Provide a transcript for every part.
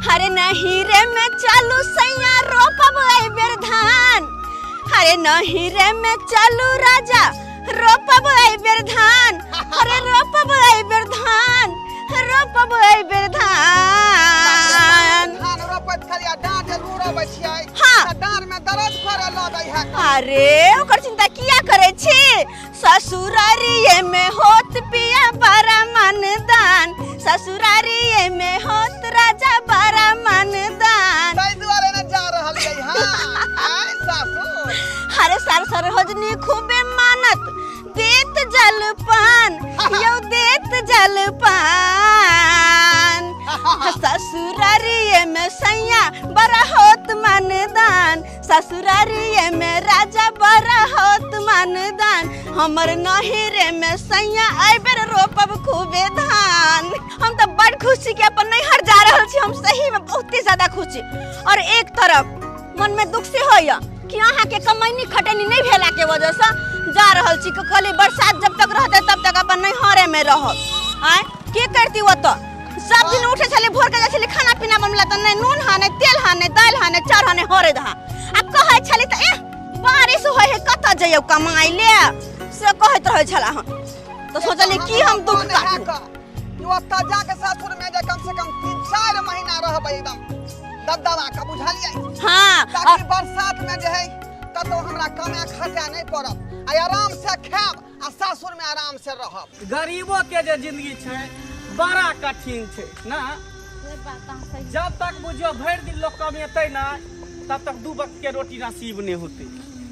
अरे नहीं रे में चलू सैया रोपब एहि बेर धान। अरे नहीं रे में चलू राजा रोपब एहि बेर धान। अरे रोपब एहि बेर धान, रोपब एहि बेर धान। धान रोपैत खाली आ डाँर जे लुरबै छियै। हाँ। तऽ डाँर में दर्द करे लगै है। अरे ओकर चिंता किया करे छी? ससुरारिये में होत पिया बड़ा मनदान, ससुरारिये में होत राजा बड़ा मनदान। ताहि दुआरे ने जा रहल यै। हां आय सासुर। अरे सर सरोजनी खूबे मानत देत जलपान, यौ देत जलपान। ससुरारिये में सैया बड़ा होत मनदान, ससुरारिये में राजा बड़ा होत मनदान। हमर नहिरे में सैया एहि बेर रोपब खूबे धान। हम तऽ बड़ खुश छी कि अपन नैहर जा रहल छी। हम सही में बहुते ज्यादा खुश छी। और एक तरफ मन में दुख से होइया कि अहाँ के कमैनी खटैनी नहीं भेला के वजह से जा रहल छी। कहली बरसात जब तक रहते तब तक अपन नैहरे में रहब। आय के करती ओतऽ? सब दिन उठे छलै भोर के जाइ छलै खाना पीना बनला तऽ नहि नून हा, नहि तेल हा, नहि दालि हा, नहि चाउर हा, नहि हरद हा। आ कहै छलै तऽ एह बारिश होइ है कतऽ जइयौ कमाइ ले, से कहैत रहै छला हन। तऽ सोचली की हम दुख काटू। कि ओतऽ जाके सासुर में जे कम से कम 3-4 महीना रहबै एकदम दबदबा के, बुझलियै? हाँ। ताकि बरसात में जे है कतौ हमरा कमाए खटाए नहि पड़त आ आराम से खायब आ सासुर में आराम से रहब। गरीबो के जे जिंदगी छै बड़ा कठिन छै ना। जब तक बुझियो भरि दिन लोग कमेतै ना तब तक 2 वक्त के रोटी नसीब नहीं होते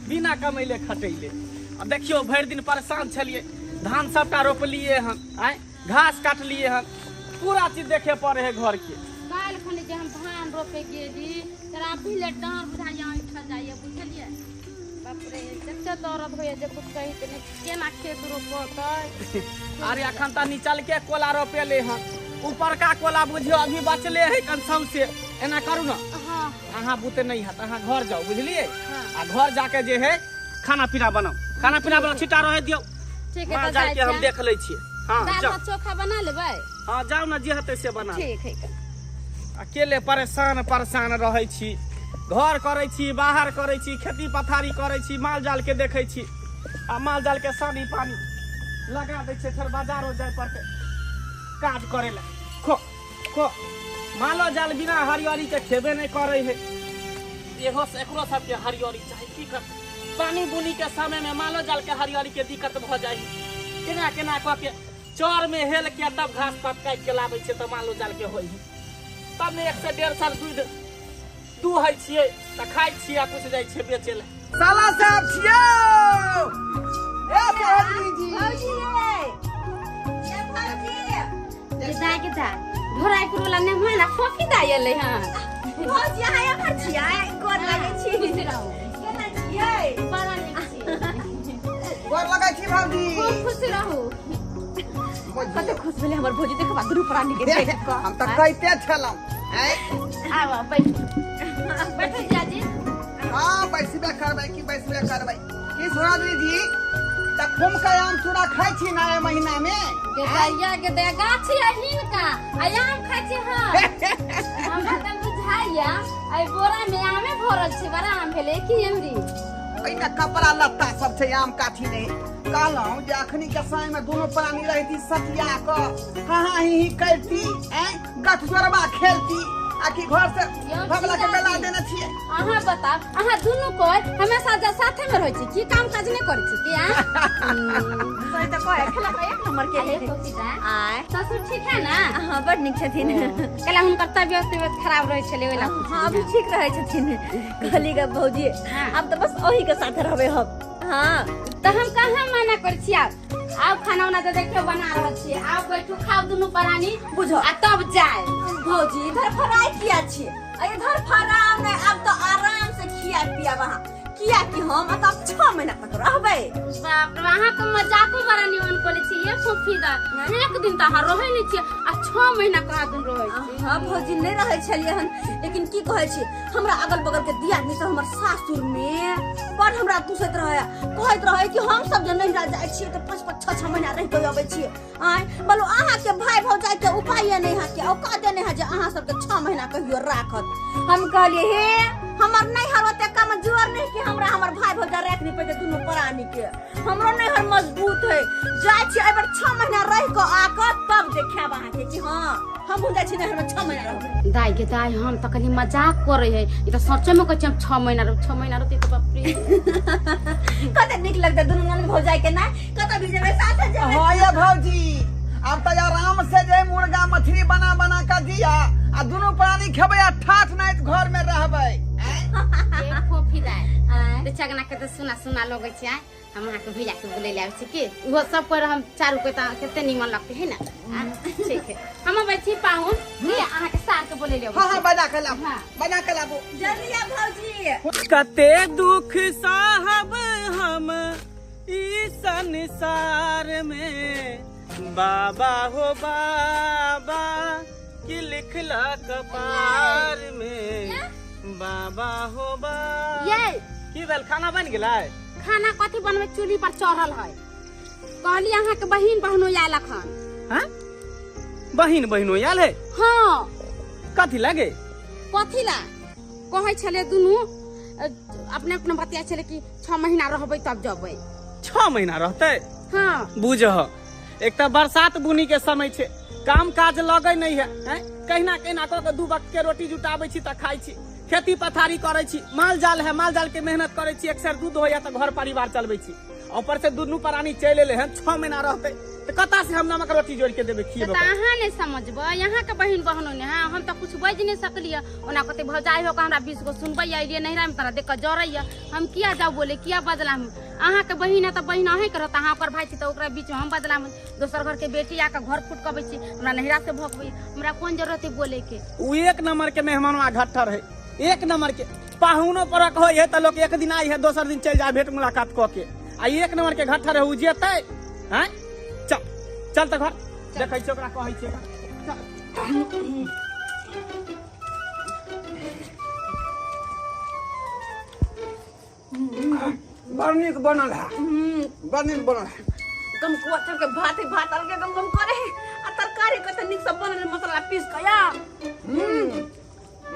बिना कमैले खटैले। आ देखियो भरि दिन परेशान छलिए, धान सबटा रोपलिए हन, आय घास काटलिए हन, पूरा चीज देखे पड़े है घर के। काल्हि खनी जे हम धान रोपे गेली तोरा पहिले डाँर बुझाइया ऐठा जाइए, बुझलियै? बाप रे जते दर्द होइए जे कुछ कही के नहि, केना खेत रोपतै। अरे अखन तऽ निचल के कोला रोपेले हन, ऊपरका कोला बुझियो अभी बचले है कन से। एना करू ना। हाँ। अहाँ बुते नहीं हत, अहाँ घर जाओ, बुझलिए? हाँ। आ घर जाके जे है खाना पीना बनाओ, खाना पीना बनाओ, छिटा रहे दियौ। ठीक है, माल तऽ जाल जाइ के हम छियै। देख लै छियै। हाँ दाल जाओ। भात चोखा बना लेबै? हाँ जाओ ना, जे हेतै से बना। ठीक है। अकेले परेशान परेशान रहै छी, घर करै छी, बाहर करै छी, खेती पथारी करै छी, माल जाल के देखै छी आ माल जाल के सानी पानी लगा दै छै, फेर बाजारो जाय पड़तै काज करै लए। खो खो मालो जाल बिना हरियरी के खेबे नहि करै है। एहो से एकरो सबके हरियरी चाही। की करतै, पानी बुनी के समय में मालो जाल के हरियरी के दिक्कत भऽ जाइ है। केना केना कऽ के चौर में हेल के तब घास पात काटि के लाबै छै तऽ मालो जाल के होइ है। तब ने 1 से 1.5 साल दूध दूहै छियै तऽ खाइ छियै आ कुछ जाइ छियै बेचै लए। साला साहब छियौ। ए सरोजनी जी। भौजी रे, ए भौजी। के दाय के दाय ढोराइपुर वाला मेहमान आ फोफी दाय एलै हन। भौजी अहाँ एम्हर छियै? गोर लागै छी। खुश रहू। केना छियै? बड़ा नीक छी। गोर लगै छी भौजी। खूब खुश रहू। कते खुश भेलै हमर भौजी देखबा दुनू प्राणी के देख कऽ। हम तऽ कहिते छलहुँ। आब बैठू बैठू जीजाजी। हाँ बैसबे करबै की बैसबे करबै। की सरोजनी जी तऽ खूब के आम चूड़ा खाइ छी ना एहि महीना में? के दैया के दैया गाछ या हिनका आ आम खाइ छी। हाँ हमरा तऽ बुझाइया एहि बोरा में आमे भरल छै, बड़ा आम भेलै की एमरी? एहिमे कपड़ा लत्ता सब छै, आम काठी नहि। कहलहुँ जे अखनी के समय में दुनू प्राणी रहती सटिया कऽ हाँ हाँ ही ही करती, गठजोड़बा खेलती आ कि घर से भगला के बेला देने छियै। अहाँ बताउ, अहाँ दुनू कोइ हमेशा जे साथे में रहै छी, की काम काज नहि करै छी की? सही तऽ कहै, खेला तऽ एक नंबर के अरे फोफी दाय, आय ससुर ठीक है ना? हाँ बड़ नीक छथिन। कहला हुनकर तबियत तबियत खराब रहै छलै ओहि लए। हाँ अभी ठीक रहै छथिन। कहली गे भौजी हाँ। आब तऽ बस ओही के साथे रहबै हम। हाँ तऽ हम कहाँ मना करै छी? आब आब खाना उना तऽ देखियौ बना रहल छियै, आब बैठू खाउ दुनू प्राणी बुझो आ तब जाय। भौजी इधर फराइ किया छी? इधर फराव नहि, आब तऽ आराम से खिया पियाब अहाँ। किया कि हम एतऽ 6 महीना तक रहबै। बाप रे, अहाँके मजाको बड़ा निमन करै छी ये फूफी दा। एक दिन तऽ अहाँ रहै नहि छियै आ 6 महीना कहाँ दिन रहै छी। हाँ भौजी नहीं रहै छलियै हन, लेकिन की कहै छी हमरा अगल बगल के दियादनी सब हमर सासुर में बड़ हमरा दुसैत रहै, कहैत रहै कि हम सब जे नैहरा जाइ छियै तऽ 5 5 6 6 महीना रहि कऽ अबै छियै। आँय बोलू अहाँ के भाई भौजाई के उपाय नहीं है के औकाते नहीं है जे अहाँ सबके 6 महीना कहियो राखत। हम कहलियै हे हमर नैहर ओते कमजोर नहीं कि हमरा हमर भाई भौजाई राखि नहीं पेतै दुनू प्राणी के, हमरो नैहर मजबूत है। जाइ छी एहि बेर 6 महीना रहि कऽ आकऽ तब देखायब अहाँके कि हाँ हम जाइ छी नैहर में 6 महीना रहबै। दाई के दाई हम तऽ कनि मजाक करै है, ई तऽ सचे में कहै छी हम 6 महीना रहब, 6 महीना रहतै तऽ बाप रे। कते नीक लगतै दुनू ननद भौजाई के ना, कतऽ भी जेबै साथे जेबै। हाँ ये भौजी अब तऽ आराम से जे मुर्गा मछली बना बना कऽ दिया आ दुनू प्राणी खेबै आ ठाठ नाइत घर में रहबै। ए फोफी दाई तऽ चगना के तऽ सुना सुना लगै छै। हम अहाँके भैया के बोलै लए आबै छी की ओहो सब कोइ हम चारू कोइ तऽ कते नीमन लगतै है ना। ठीक है हम अबै छी पाहुन की अहाँके सार के बोलै लए अबै हाँ हाँ छी। बना के लाबू, हाँ। बना के लाबू। जल्दी आ भौजी। कते दुख साहब हम ई संसार में, बाबा हो बाबा की लिखला कपार में, बाबा हो बाबा। ये की भेल खाना बन गेलै? खाना कथी बनबै, चूल्ही पर चढ़ल है। कहली अहाँ के बहिन बहनो आयल अखन। हाँ? बहिन बहनो आयल है? हाँ। कथी लागे? कथी ला कहै छलै दुनू अपने अपने बतिया छलै कि 6 महीना रहबै तब जबै। 6 महीना रहतै? हाँ। बुझह एक तऽ बरसात बुनी के समय छै, काम काज लगै नहीं है, हैं? कहिना कहिना कऽ के 2 वक्त के रोटी जुटाबै छी तऽ खाइ छी, खेती पथारी करै छी, माल जाल है माल जाल के मेहनत करै छी, एक सेर दूध होइया तऽ घर परिवार चलबै छी, ऊपर से दुनू प्राणी चलि एलै हन, 6 महीना रहतै तऽ कतऽ से हम नमक रोटी जोड़ि के देबै खिएबै? तऽ अहाँ नहि समझबै, अहाँ के बहिन बहनो ने है, हम तऽ कुछ बाजि नहि सकलियै। ओना कहतै भौजाई हो के हमरा 20 गो सुनबै अयलियै नैहरा में तोरा देख कऽ जरैया, हम किया जाउ बोले किया बदलाम? अहाँ के बहिन है तऽ बहिन अहें के रहत, अहाँ ओकर भाई छी तऽ ओकरा बीच में हम बदलाम। दोसर घर के बेटी आके घर फुटकबै छी, हमरा नैहरा से भगबै, हमरा कोन जरूरत है बोले के? उ एक नंबर के मेहमानवा घट्ठर है, एक नंबर के पाहुनो पर होइ है तऽ लोक एक दिन आई है दोसर दिन चलि जाय भेंट मुलाकात कऽ के, आ एक नंबर के घट्ठर है उ जेतै। हैं चल चल तऽ घर देखै छियै ओकरा कहै छियै। बड़ नीक बनल है, बड़ नीक बनल है। गम कुआ के भात है, भात अलगे गम गम करे है आ तरकारी कते नीक से बनल है, मसाला पीस के या।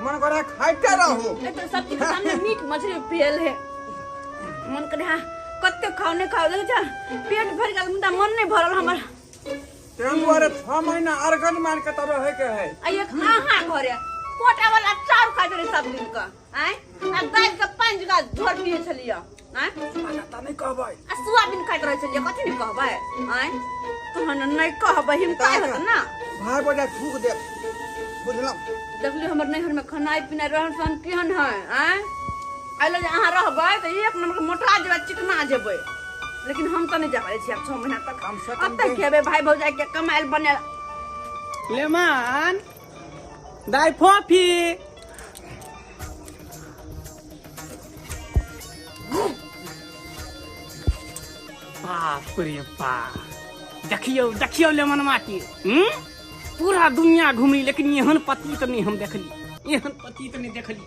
मन करे खाइते रहू। ए तो सब्जी के सामने मीट मछली पियल है, मन करे हाँ कते खाओ नहीं खाओ, देख जा पेट भर गेल मुदा मन नहीं भरल हमर। तें दुआरे 6 महीना अरगन मार के तऽ रहे के है। आ एक अहाँ घरे कोटा वाला चाउर खाइत रहे सब दिन के, आँय आ दालि के 5 गाछ झोर पिए छलियै, आँय तऽ नहि कहबै। आ सोयाबीन खाइत रहै छलियै, कथी नहि कहबै? आँय तहन नहि कहबै हिम्मत होत ना। भाय बजा थूक देब बुझलहुँ। देखलियै हमर नैहर में खानाइ पिनाइ रहन सहन केहन है, आँय अइले जे अहाँ रहबै तऽ एक नंबर के मोटा जेबै चिकना जेबै, लेकिन हम तऽ नहि जा पारै छी आब 6 महीना तक। कम से कम अतऽ खेबै भाय भौजाई के कमायल बनायल। लेमान दाइ फोफी बाप रे बाप, देखियौ देखियौ लेमनवा के, पूरा दुनिया घुमली लेकिन एहन पति तऽ नहि हम देखली, एहन पति तऽ नहि देखली।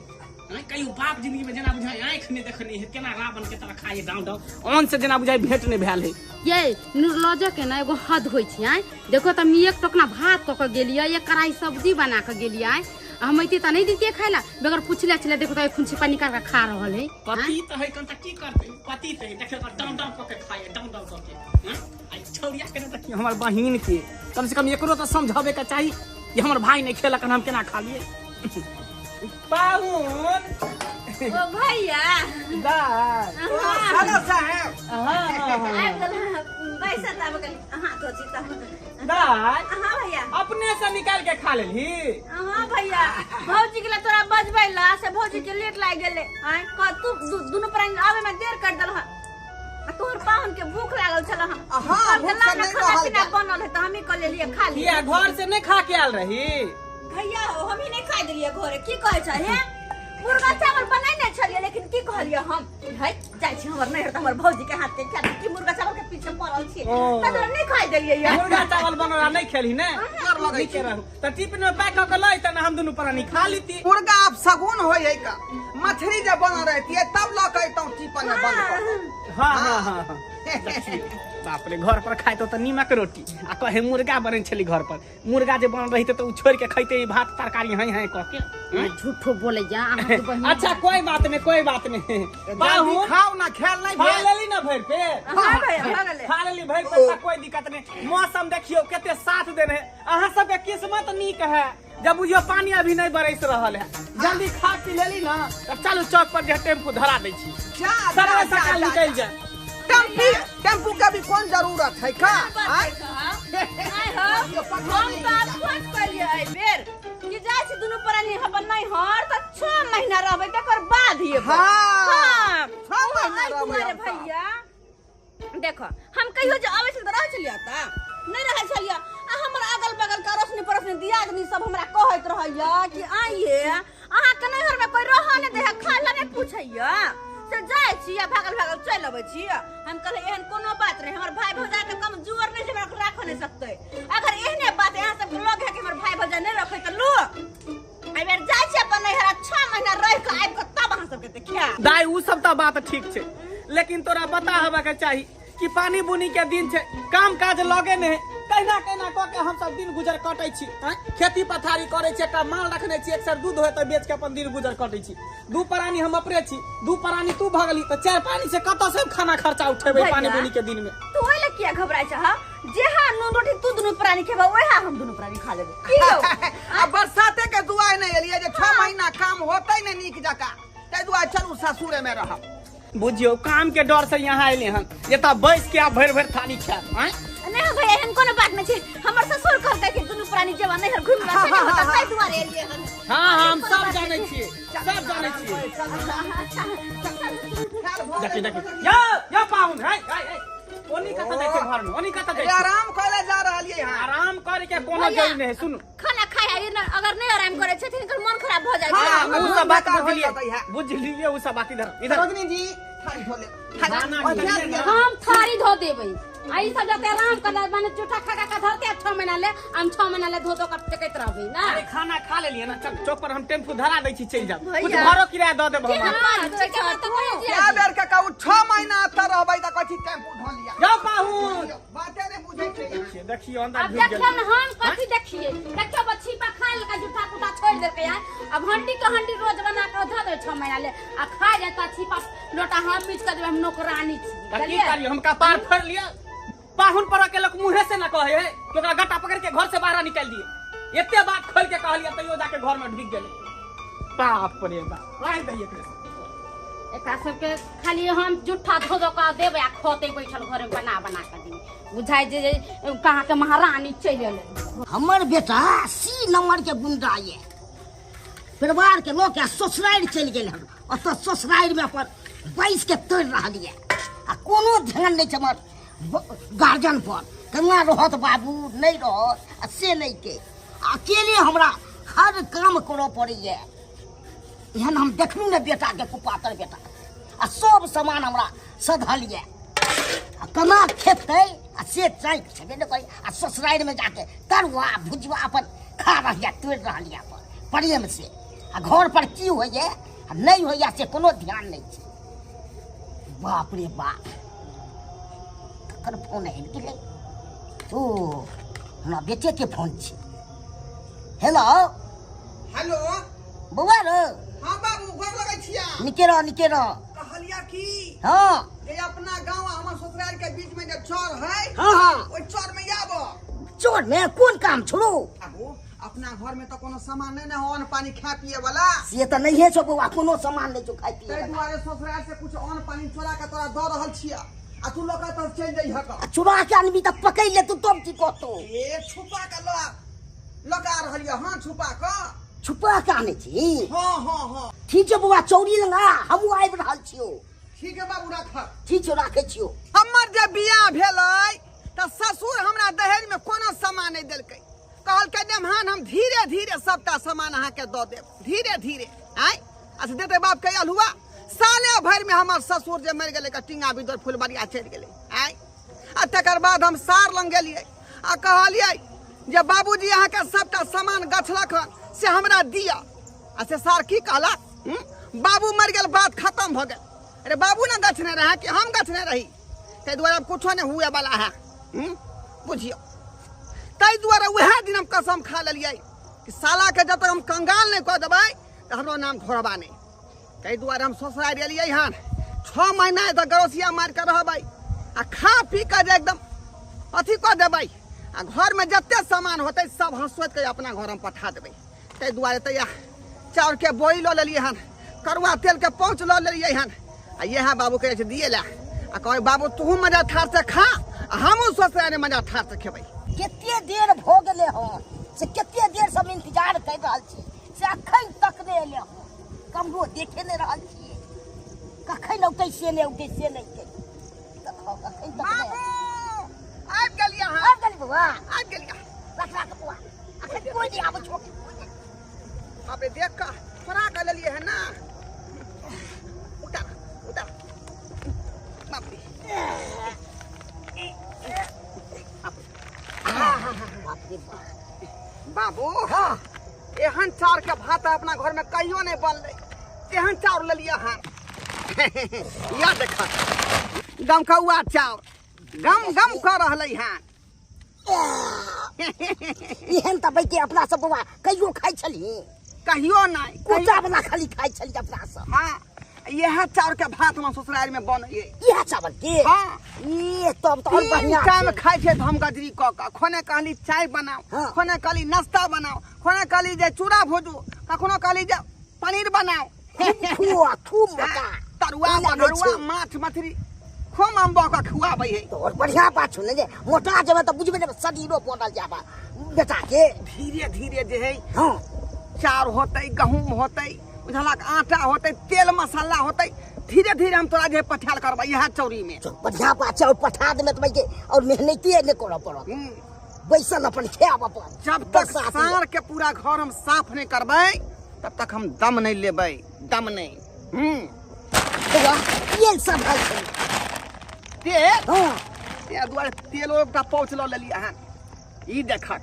कहियो बाप जिंदगी में जेना बुझाय आँखि नहि देखनी है, केना रावण के तरह खाए डाउन डाउन ऑन से जेना बुझाय भेंट नहीं भेल है। ये निर्लज के ना एगो हद होइ छै। आँय देखो तऽ हम एक टोकना भात कऽ के गेलियै, एक कढ़ाई सब्जी बना के गेलियै, आँय हम अइती तऽ नहि दितियै खाय ला, बगैर पुछले छलै देखो तऽ एखन छिपा निकाल के खा रहल है। पति तऽ है कन तऽ की करतै, पति तऽ है देखियौ तऽ डाउन डाउन कऽ के खाए, डाउन डाउन कऽ के। आइ छौड़िया के ने देखियौ हमर बहिन के, कम से कम एकरो तऽ समझाबे के चाही कि हमर भाई नहि खेलक हम केना खा लियै। पाहुन ओ भैया दाय हेलो साहेब। आबि गेल पैसा तऽ आबि गेल। अहाँ तो छी तऽ दाय हाँ भैया अपने से निकाल के खा लेलही। हाँ भैया भौजी के तोरा बजबै ला से भौजी के लेट लागि गेलै। आँय कह तू दुनू प्राणी आबै में देर कर देलह, आ तोहर पाहुन के भूख लागल छल। हाँ, भूख से नहीं खाना रहल पीना जा। बनल है तऽ हमही कऽ लेलियै खा लियै। किया घर से नहीं खा के आयल रही? भैया हो हमही नहीं खा देलियै घरे, की कहै छै हे? मुर्गा चावल बनेने छलियै, लेकिन की कहलियै हम है जाइ छी हमर नैहर त हमर भौजी के हाथ के खा की मुर्गा चावल के पीछे पड़ल छी, त तोरा नहीं खाइ देलियै यार। मुर्गा चावल बनल नहीं खेलही ने, डर लगै नीके रहू त टिफिन में पैक क के लई त हम दुनू प्राणी खा लीती। मुर्गा आप सगुन होय है का, मछली जे बनल रहती है तब ल के अइतौं टिफिन में बंद कर। हां हां हां हां बाप रे, घर पर खाए तो नीमक रोटी आ कहे मुर्गा बने छली। घर पर मुर्गा जे बनल रही तो उ छोड़ के खैते भात तरकारी हैं हैं कह के झूठो बोले जा अहाँ के बहिन। अच्छा कोई बात नहीं, कोई बात नहीं। बाहु खाओ ना, खेल नहीं खा भेल। लेली ना भरि पेट। हां भैया भऽ गेलै। खा लेली भरि पेट त कोई दिक्कत नहीं। मौसम देखियो कते साथ देने है, अहाँ सबके किस्मत नीक है जब बुझियो पानी अभी नहीं बरस रहल है। जल्दी खा पी लेली ना त चलू चौक पर जे टेम्पू धरा दै छी, जा सबरे सकाल निकल जाए। टेम्पू टेम्पू के भी कौन जरूरत है का? आइ हो हम त आब सोच करियै एहि बेर कि जाइ छी दुनू प्राणी अपन नैहर त 6 महीना रहबै तकर बाद एबै। हां 6 महीना एहि रहबै दुआरे हम तऽ। भैया देखो हम कहियो जे अबै छलियै त रहै छलियै त नहीं रहै छलियै, आ हमर अगल बगल के अड़ोसनी पड़ोसनी दियादनी सब हमरा कहैत रहैया कि आइये अहाँ के नैहर में कोई रहऽ नहीं दे है, खाय ला नहीं पूछैया, से जाइ छी आ भागल भागल चलि अबै छी। हम कहलियै एहन कोनो बात नहीं, हमर भाई भौजाइ के कमजोर नहीं छै, हमरा राखऽ नहीं सकतै। अगर एहने बात अहाँ सबके लग है कि हमर भाई भौजाइ नहीं रखै त लो एहि बेर जाइ छी अपन नैहर 6 महीना रहि कऽ आबि कऽ तब अहाँ सबके देखायब। दाइ उ सब तऽ बात ठीक छै, लेकिन तोरा बता हेबा के चाही कि पानी बुनी के दिन छै, काम काज लगे नहीं, कहिना कहिना कऽ के हम सब दिन गुजर कटै छी। खेती पथारी करै छी, एकटा माल रखने छी, एक सेर दूध होय तऽ बेच के अपन दिन गुजर कटै छी। दू प्राणी हम अपने छी, दू प्राणी तू भऽ गेली तऽ 4 प्राणी से कतऽ से खाना खर्चा उठेबै पानी बुनी के दिन में? तू ओहि लए किया घबराइ छह? जेहा नून रोटी तू दुनू प्राणी खेबह ओहा हम दुनू प्राणी खा लेबै। की यौ? आ बरसाते के दुआरे नहीं एलियै जे 6 महीना काम होतै ने नीक जकाँ, ताहि दुआरे चलू ससुरे में रहब। बुझियो काम के डर से यहाँ एले हन, एतऽ बैस के आ भरि भरि थाली खायब। नहीं भैया एहन कोनो बात नहीं छै, हमर ससुर कहलकै कि दुनू प्राणी जेबा नैहर घुमि ला से होता, ताहि दुआरे एलियै हन। हां हम सब जानै छियै, सब जानै छियै। देखी देखी यो यो पाहुन है है है ओनी कतऽ जाइ छै घर में, ओनी कतऽ जाइ छै? आराम करे जा रहलियै हन। आराम करे के कोनो जरूरी नहीं है। सुनू खाना खाय है अगर नहीं आराम करे छथिन हिनकर मन खराब भ जाइ छै। हां उ सब बात बुझलियै बुझलियै, उ सब बात इधर इधर। सरोजनी जी थाली धो ले, हम थाली धो देबै। आ ई सब जते आराम करला माने चूठा खा खा के धरते 6 महीना ले, हम 6 महीना ले धो धो के फेकैत रहबै ना। अरे खाना खा लेलियै ना, चल चौक पर हम टेम्पू धरा दै छी, चलि जाब, कुछ घरो किराया दऽ देब हम। क्या बेर के कहू 6 महीना एतऽ रहबै तऽ कहै छी टेम्पू धो लिअ। यौ पाहुन बाते नहि बुझै छै। देखियौ अंदर अब देखियौ ने हम कथी देखियै, देखियौ बच्ची पा खा लेलकै जूठा कुटा छोड़ि देलकै। अब हंडी के हंडी रोज बना के धऽ देबै 6 महीना ले आ खा जाता छिपा लोटा हम बीच के देबै, हम नौकरानी छी। की करियौ हम कपार फोड़ि लिअ। पाहुन पर के लोग मुँहे से न कहे है कि ओकरा गट्टा पकड़ के घर से बाहर निकाल दिए। एते बात खोल के कहलियै तैयो जाके घर में ढुकि गेलै। बाप रे बाप, राखि दैयै एकरे। एकरा सबके खाली हम जूठा धो धो के देबै आ खतै बैठल घर में बना बना के देबै, बुझाइ जे कहाँ के महारानी चलि एलै। हमर बेटा 80 नंबर के गुंडा ये, परिवार के लोग ससुरारि चलि गेल हन, ओतऽ ससुरारि में अपन बैस के तोड़ि रहल ये आ कोनो ध्यान नहीं छै हमर गार्जियन पर, केना रहत बाबू नहीं रहत आ से नहीं के अकेले हमरा हर काम करऽ पड़ैए। एहन हम देखलहुँ ने बेटा के कुपातर बेटा आ सब सामान हमरा सधल ये आ केना खेतै आ से चाहि छेबे नहि करै आ ससुरारि में जाके तरुआ भुजुआ अपन खा रहल ये, तोड़ि रहल ये अपन प्रेम से आ घर पर की होइए आ नहीं होइए से कोनो ध्यान नहीं छै। बाप रे बाप, ककर फोन आबि गेलै? ओ हमरा बेटे के फोन छै। हेलो हेलो बौआ रो। हां बाबू गोर लगै छिया। निके रह निके रह। कहलिया की हां जे अपना गांव आ हमर ससुराल के बीच में जे चौर है, हां हां ओइ चौर में आब। चौर में कोन काम छलो? आबो अपना घर में तो कोनो सामान नहीं ना हो अन्न पानी खाए पिए वाला। से तो नहीं है छो बौआ, कोनो सामान नहीं छो खाए पिए ताहि वाला। दुआरे ससुराल से कुछ अन्न पानी चोरा के तोरा दऽ रहल छिया आ तू लऽ के तऽ चलि जइहक। आ चुरा के आनबी तऽ पकड़ि लेतौ तब की कहतौ? ए छुपा के लऽ लऽ के आ रहल यऽ। हां छुपा के। छुपा के आनै छी? हां हां हां ठीक छै बौआ, चौरी लग आ, हमहूँ आबि रहल छियौ। ठीक है बाबू राख। ठीक छौ, राखै छियौ। हमर जे बियाह भेलै तऽ ससुर हमरा दहेज में कोनो सामान नहीं देलकै, कहलकै नेमहान हम धीरे धीरे सबटा सामान अहाँके दऽ देब, धीरे धीरे। आँय अच्छा देते बाप के अल्हुआ साले भरि में हमर ससुर जे मरि गेलै टींगा बिदोर फुलबरिया चलि गेलै आय। आ तकर बाद हम सार लग गेलियै आ कहलियै जे बाबूजी अहाँके सबटा सामान गछलक हन से हमरा दिअ। आ से सार की कहलक, बाबू मरि गेल बात खत्म भऽ गेल। अरे बाबू ने गछने रहे कि हम गछने रही, ताहि दुआरे आब कुछो नहि हुए वाला है, बुझियौ। ताहि दुआरे वएह दिन हम कसम खा लेलियै कि साला के जब तक हम कंगाल नहीं कऽ देबै तऽ हमरो नाम ढोरबा नहि। ताहि दुआरे हम ससुरारि एलियै हन, 6 महीना एतऽ गरोसिया मारि कऽ रहबै आ खा पी कऽ जे एकदम अथी कऽ देबै आ घरमे जते सामान होतै सब हँसोति कऽ अपना घर हम पठा देबै। ताहि दुआरे तऽ इएह चाउरके बोरी लऽ लेलियै हन, करुआ तेलके पहुँच लऽ लेलियै हन आ इएह बाबू कहै छै दिए लए आ कहै बाबू तूहू मजा ठार से खा आ हमहूँ ससुरारि मजा ठार से खेबै। कते देर भऽ गेलै हन से कते देर से हम इंतजार कर रहल छी से अखन तक नहि एलै हन, कमरो देखे नहि रहल छियै, कखन औतै से नहि औतै से नहि औतै। देखो अखन तक नहि। आबि गेलियै अहाँ, आबि गेली बौआ, आबि गेलियै। रख रख बौआ, अखन कोइ नहि आबै छौ। बाप रे देख कऽ थोड़ा कऽ लेलियै हन ना। उतार उतार बाप रे। बाप रे बाप। बाबू हाँ एहन चाउर के भात अपना घर में कहियो नहीं बनलै, तेहन चाउर लेलियै हन। या देख गमकौआ चाउर गम गम कऽ रहलै हन। एहन तऽ बैके अपना सब बौआ कहियो खाइ छली? कहियो नहीं, कोचा वाला खाली खाइ छली अपना सब। हाँ इएह चाउर के भात हम ससुरारि में बनैयै। इएह चावल के? हाँ। ई तब तऽ और बढ़िया टाइम खाइ छै हम गजरी कऽ कऽ, खोने कहली चाय बनाओ, हाँ। खोने कहली नाश्ता बनाओ, खोने कहली जे चूड़ा भुजू, कखनो कहली जे पनीर बनाओ। खूब खूब मोटा तरुआ बघरुआ माछ मछली खूब हम बह कऽ खुआबै है। तो और बढ़िया बात छौ ने जे मोटा जेबै तऽ बुझबै ने शरीरो बनल जाबा बेटा के। धीरे धीरे जे है हाँ चाउर होतै, गहूँम होतै, बुझलक आटा होतै, तेल मसाला होतै, धीरे धीरे हम तोरा जे पठायल करबै इएह चौरी में। बढ़िया बात छै, और पठा देबै तऽ के और मेहनतिए नहि करऽ पड़त, बैसल अपन खायब अपन। जब तक सार के पूरा घर हम साफ नहीं करबै तब तक हम दम नहीं लेबै, दम नहीं। तेल सब है तेल? हाँ तेल दुआरे तेलो एकटा पाउच लऽ लेलियै हन, ई देखक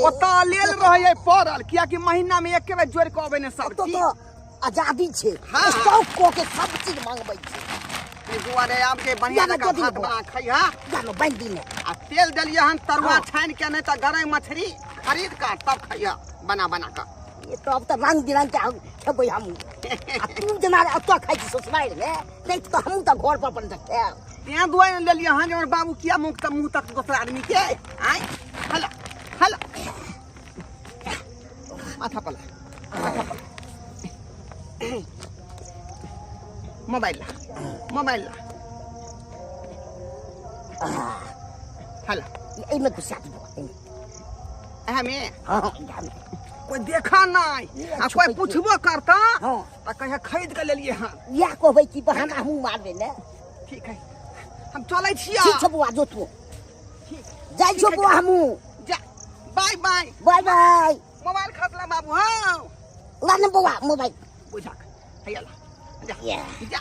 ओतऽ लेल रहै पड़ल, कियाकि महीना में एके बेर जोड़ि कऽ अबै ने सब चीज। आजादी छै, स्टॉक कऽ के सब चीज मंगबै छै। एहि दुआरे आब के बढ़िया जकाँ भात बना खइहा। जानो बान्हि दिने। आ तेल देलियै हन तरुआ छानि के, नहि तऽ गरइ मछरी खरीद कऽ तब खइहा बना बना कऽ। ये तब तऽ रंग बिरंग के खेबै हमहूँ। आ तू जेना एतऽ खाइ छी ससुरारि मे, नहि तऽ हमहूँ तऽ घर पर अपन खायब। तें दुआरे लेलियै हन जे हमर बाबू किया मुँह तक मुँह तक दोसर आदमी के आँय। हेलो हेलो माथा पर माथा पर मोबाइल ला, मोबाइल ला। हेलो एहिमे घुसा दियौ एहिमे। हाँ कोई देखा नहीं आ कोई पूछबो करता हाँ तऽ कहिया खरीद के लेलियै हन। इएह कहबै कि बहाना हमहूँ मारबै ने। ठीक है हम चलै छियै। ठीक छै बौआ, जो तू ठीक जाइ छौ बौआ, हमहूँ जा। Bye bye bye bye. Mobile खसला बाबू। हाँ ला ने बौआ मोबाइल बुझक हैया ला जा जा।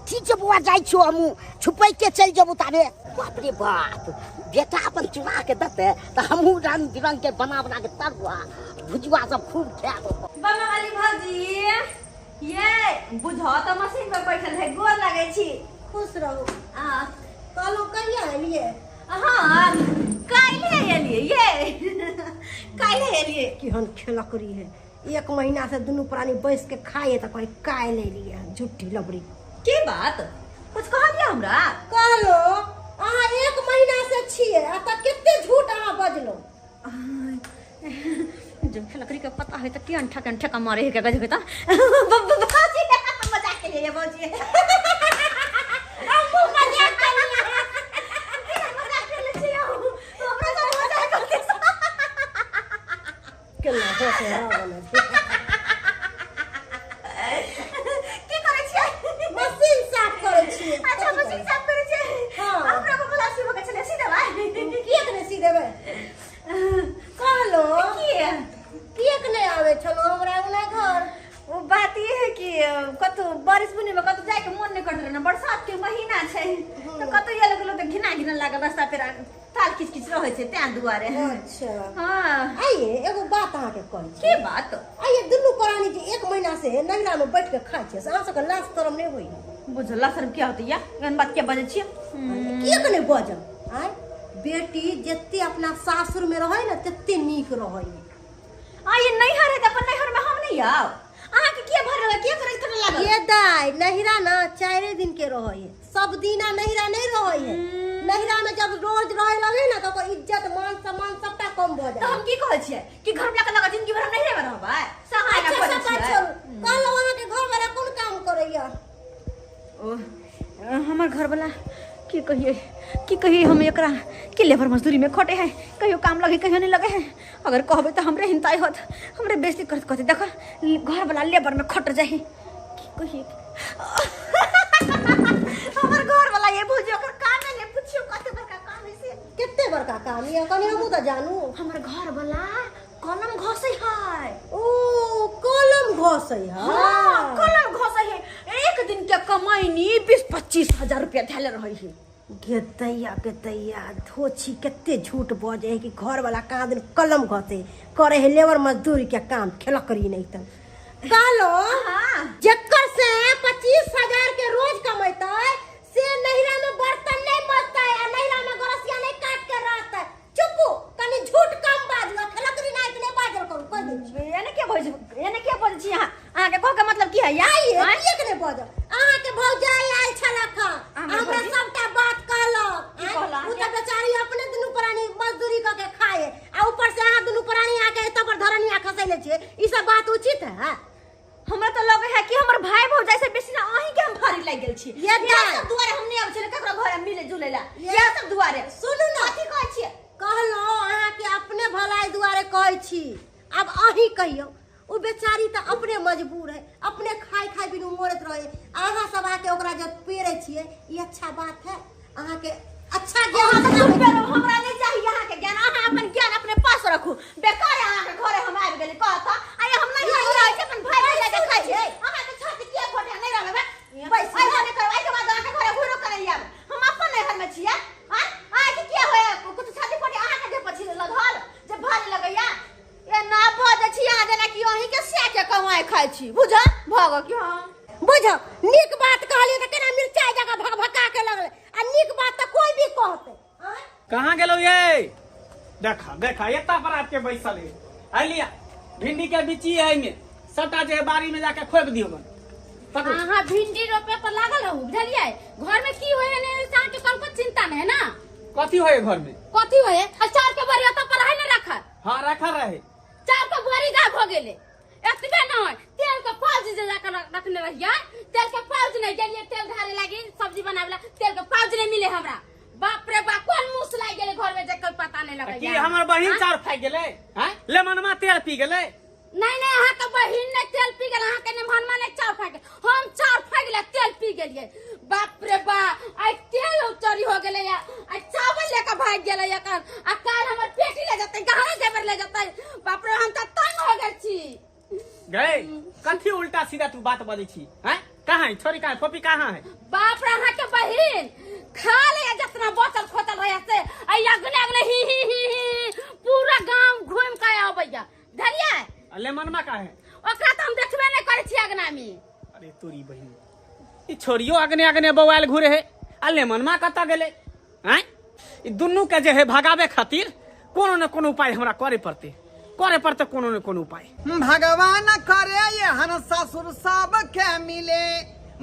ठीक छै बौआ, जाइ छियौ हमहूँ, छुपैक के चलि जेबौ ताबे। बाप रे बाप, बेटा अपन चुरा के देतै तऽ हमहूँ रंग बिरंग के बना बना के तरुआ भुजुआ सब खूब खायब। बमा वाली भौजी ये बुझो तऽ मशीन पर बैठल है, गोर लागै छी। खुश रहू। आ कहलहुँ कहिया एलियै? हाँ काल्हि एलियै, ये काल्हि एलियै। केहन खेलकरी है, एक महीना से दुनू प्राणी बैस के खाइए तऽ कहै काल्हि एलियै हन, झूठी लबड़ी। की बात, कुछ कहलियै हमरा? कहलो अहाँ एक महीना से छियै आ तऽ कते झूठ अहाँ बजलहुँ। जब खेलकरी के पता है तऽ केहन ठकन ठका मारे है के गजब त भौजी मजाक के लिए भौजी, हमहूँ मजाक केलियै। मजाक केले छियै हमरा सब मजाक करते केना होश में की करै छियै? मशीन साफ करै छियै। अच्छा मशीन साफ करै छियै। हाँ। हमरा को बोला सिबो के छलै, सी देबै? किएक नहि सी देबै? कहलो किया किएक नहि आबै छलो हमरा अंगना घर? वो बात ये है कि कतौ बारिश बुनी में कतौ जाके मन नहीं करत रहे ना, बरसात के महीना छै तो कतौ ये लगलो तो घिना घिना लागल रास्ता पे ताल खिच खिच रहै छै तैं दुआरे। अच्छा। हाँ। आइए एगो बात अहाँके कहै छी। की बात? आइए दुनू प्राणी जे एक महीना से नैहरा में बैठ के खाइ छै से अहाँ सबके लाज शरम नहि होइए? बुझल लाज शरम क्या होतै या एहन बात किया बजै छियै? किएक नहि बजब? आँय बेटी जते अपना सासुर में रहै ने तते नीक रहै। आइए नैहर है त अपन नैहर में हम नहीं आउ, अहाँके किया भर रहल किया करे करे लागल? ये दाई नैहरा ना 4 दिन के रहै है, सब दिना नैहरा नहीं रहै है। नैहरा में जब रोज रहे लगे ना तो ओकर इज्जत मान सम्मान सबटा कम भऽ तो जाइ। हम की कहै छियै कि घर में जाके लगा जिंदगी भर हम नैहरे में रहबै? सहाय ना अच्छा करै सब बात छियै। छोड़ू, कहलहुँ अहाँके घर वाला कोन काम करैया? ओ हमर घर वाला की कहिए की कहिए हम एकरा कि लेबर मजदूरी में खटे है, कहियो काम लगे कहियो नहीं लगे है। अगर कहबे तो हमरे हिंताई होत, हमरे बेइज्जती करत कहते देखो घर वाला लेबर में खट जाही। की कहिए हमर घर वाला ये भौजी ओकर काम नहीं पूछियो कते बड़का काम है से। कते बड़का काम ये कनी हमहूँ तऽ जानू। हमर घर वाला कलम घसै है। ओ कलम घसै है? हाँ कलम घसै है, एक दिन के कमाईनी 20-25 हजार रुपया धैले रहै है। गेतैया गेतैया धोछी कते झूठ बजै है कि घर वाला कहाँ दिन कलम घसे करे है लेबर मजदूरी के काम खेलकरी नहीं त। कहलो हाँ। जकर से 25,000 के रोज कमेतै से नैहरा में बर्तन नहीं मजतै आ नैहरा में गरसिया नहीं काट के रहतै। चुपू कनी झूठ कम बाजू आ खेलकरी नहीं इतने बाजल करू कह दै छी। एने के बजै एने के बजै छी अहाँ? अहाँके कह के मतलब की है या? आइए किएक नहि बजब? अहाँके भौजाई आयल छलक हँ, हमरा हमरा भौजी? सबटा बात कहलक। की कहलक? ओ तऽ बेचारी अपने दुनू प्राणी मजदूरी कऽ के खाए आ ऊपर से अहाँ दुनू प्राणी आके एतऽ पर धरनिया खसैले छियै, ई सब बात उचित है? हमरा तऽ लगे है कि हमर भाई भौजाई से बेसी ना अहीं के हम भारी लागि गेल छी। ये इएह दाइ। सब दुआरे हम नहि आबै छियै ककरो घर मिले जुले ला, ये इएह सब दुआरे। सुनू ना। कथी कहै छियै? कहलहुँ अहाँके अपने भलाई दुआरे कहै छी, आब अहीं कहियौ ओ बेचारी तऽ अपने मजबूर है, अपने खाय खाय बिनु मरैत रहे, अहाँ सब आके ओकरा जब पेड़ै छियै ई अच्छा बात है? अहाँके अच्छा ज्ञान अहाँ तऽ नहि चुप करू, हमरा नहि चाही अहाँके ज्ञान, अहाँ अपन ज्ञान अपने पास रखू। बेकार अहाँके घरे हम आबि गेली कहत आइ हम नहि रहै छी अपन भाई भौजाई के खाइ छियै। अहाँके छाती किया फटे नहि रहबै? बैस। आइ हम नहि करब, एहिके बाद अहाँके घरे घुरो करै आयब, हम अपन नैहर में छियै। आँय अहाँके किया होय कुछ छाती फटे अहाँके देह पर छी लधल जे भारी लगैया? ए ना बजै छी अहाँ जेना कि अहीं के सैह के कमाइ खाइ छी, बुझ भऽ कि हाँ बुझ। नीक बात कहलियै तऽ केना मिरचाइ जकाँ भकभका के लगलै, आ नीक बात तऽ कोइ भी कहतै। कहाँ गेलौ ये? देखा देखा एता पर आबि के बैसल है। आइ लिया भिंडी के बिची है एहिमे, सबटा जे है बाड़ी में जाके खोपि दियौ गन। पकड़ू। अहाँ भिंडी रोपे पर लागल रहू बुझलियै, घर में की होय है ने से अहाँके कनको चिंता नहीं है ना? कथी होय घर में? कथी होय है? आ चाउर के बोरी ओतऽ पर है ने रखल? हाँ रखल रहे। चाउर के बोरी गायब हो गेलै। एतबे नहीं तेल के पाउच जे जाके रखने रहियै, तेल के पाउच नहीं गेलियै तेल ढारे लागी सब्जी बनावे ला, तेल के पाउच नहीं मिले हमरा। बाप रे बाप कोन मुस लागि गेलै घर में जे कोई पता नहीं लगैया। की हमर बहिन चाउर खाइ गेलै? हैं लेमनमा तेल पी गेलै? नहीं नहीं अहाँ के बहिन ने तेल पी गेल, अहाँ के नेमहनमा ने चाउर खा गेल, हम चाउर खा गेलै तेल पी गेलियै। बाप रे बाप आइ तेल चोरी हो गेलै या आइ चावल लेके भागि गेलै एखन, आ काल्हि हमर पेटी ले जेतै, गहना जेवर ले जेतै। बाप रे हम तऽ तंग हो गेल छी। गए कथी उल्टा सीधा तू बात बजै छी? हैं कहाँ है छोरी, कहाँ है फोपी, कहाँ है? बाप रे अहाँ के बहिन खा ले जितना बचल खोचल रहे से, आई अगने अगने ही ही ही ही पूरा गांव घूम के आबैया धरिया। लेमनमा का है? ओकरा तऽ हम देखबे नहि करै छी अगना में। अरे तोरी बहिन ई छोरियो अगने अगने बौआल घुरे है, आ लेमनमा कतऽ गेलै? हैं ई दुनू के जे है भगावे खातिर कोनो न कोनो उपाय हमरा करे पड़तै, करे पड़तै कोनो न कोनो उपाय। भगवान करे एहन ससुर सबके मिले,